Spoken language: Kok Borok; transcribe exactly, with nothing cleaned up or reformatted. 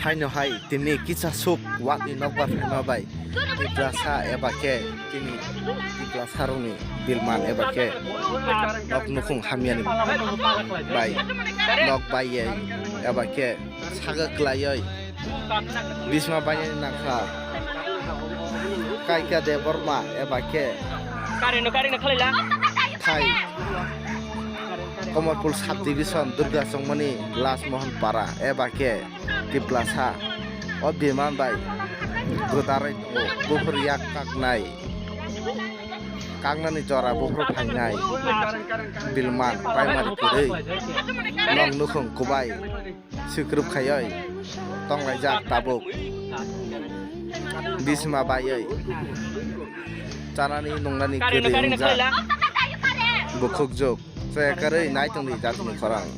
Haino hai tini kisa suk watni nokbar phaima bai Tiprasa eba khe tini Tiprasa rokni bilman eba khe nok nukhung hamyani bai nok bai eba khe saga kwlaioi bisma bainani nangkha Kaika Debbarma eba khe Karino karino khalai la. Thai Komorpur sub division Durga Chongmani Lajmohon Para eba khe Tiprasa o bilman bai gwdarwi tongo. Buphuru yak kaknai, kaknani jora buphuru phainai bilman paimani kwrwi nok nukhung kubai swikwrwk khaioi tonglaijak tabuk bisma baioi chanani nungnani kwrwi wngjak bukhukjwk. Chaya karwi nai tongdi jatini khorang.